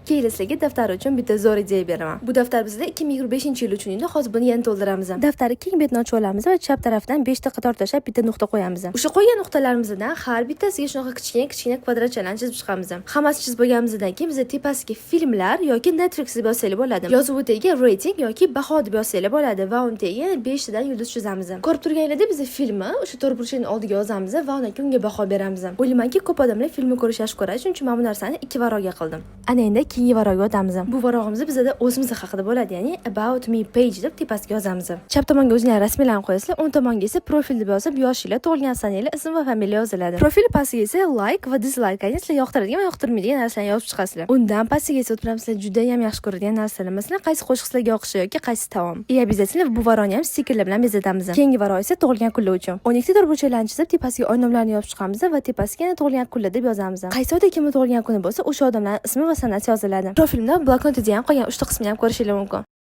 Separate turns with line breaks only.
Keyin sizlarga daftar uchun bitta zo'r ideya beraman. Bu daftar bizda 2025-yil uchun edi, hozir buni yana to'ldiramiz. Daftarni keng betini ochib olamiz va chap tarafdan 5 ta qator tashlab, bitta nuqta qo'yamiz. O'sha qo'ygan nuqtalarimizdan har bittasiga shunaqa kichkina kichkina kvadratchalarni chizib chiqamiz. Hammasi chizib bo'lganimizdan keyin biz tepasiga filmlar yoki Netflix deb yozsanglar bo'ladi. Yozuvi tagiga reyting yoki baho deb yozsanglar bo'ladi va uni tagiga yana 5 tadan yulduz chizamiz. Ko'rib turganingizdek, biz filmni o'sha to'rtburchakning oldiga yozamiz va undan keyin unga baho beramiz. O'ylaymanki, ko'p odamlar filmni ko'rishni yaxshi ko'radi, shuning uchun men bu narsani ikki varog'ga qildim. Ana endi keyingi varog'ga o'tamiz. Bu varog'imiz bizada o'zimiz haqida bo'ladi, ya'ni "About me page" deb tepasiga yozamiz. Chap tomonga o'zinglar rasmlarni qo'yasizlar, o'ng tomonga esa profil deb yozib, yoshinglar, tug'ilgan sananglar, ism va familiya yoziladi. Profil pastiga esa like va dislike, ya'ni sizlar yoqtiradigan va yoqtirmaydigan narsalarni yozib chiqasizlar. Undan pastiga esa o'tirib, sizlar juda ham yaxshi ko'radigan narsalar, masalan, qaysi qo'shiq sizlarga yoqishi yoki qaysi taom. И обязательно bu varog'ni ham stikerlar bilan bezatamiz. Keyingi varog' esa tug'ilgan kunlar uchun. 12 ta to'rtburchaklarni chizib, tepasiga oy nomlarni yozib chiqamiz va tepasiga yana tug'ilgan kunlar deb yozamiz. Qaysi oyda kimni tug'ilgan kuni bo'lsa, o'sha odamlarning ismi va sanasi yoziladi. Profilimda bloknot ideyam qolgan 3 ta qismini ham ko'rishingiz mumkin.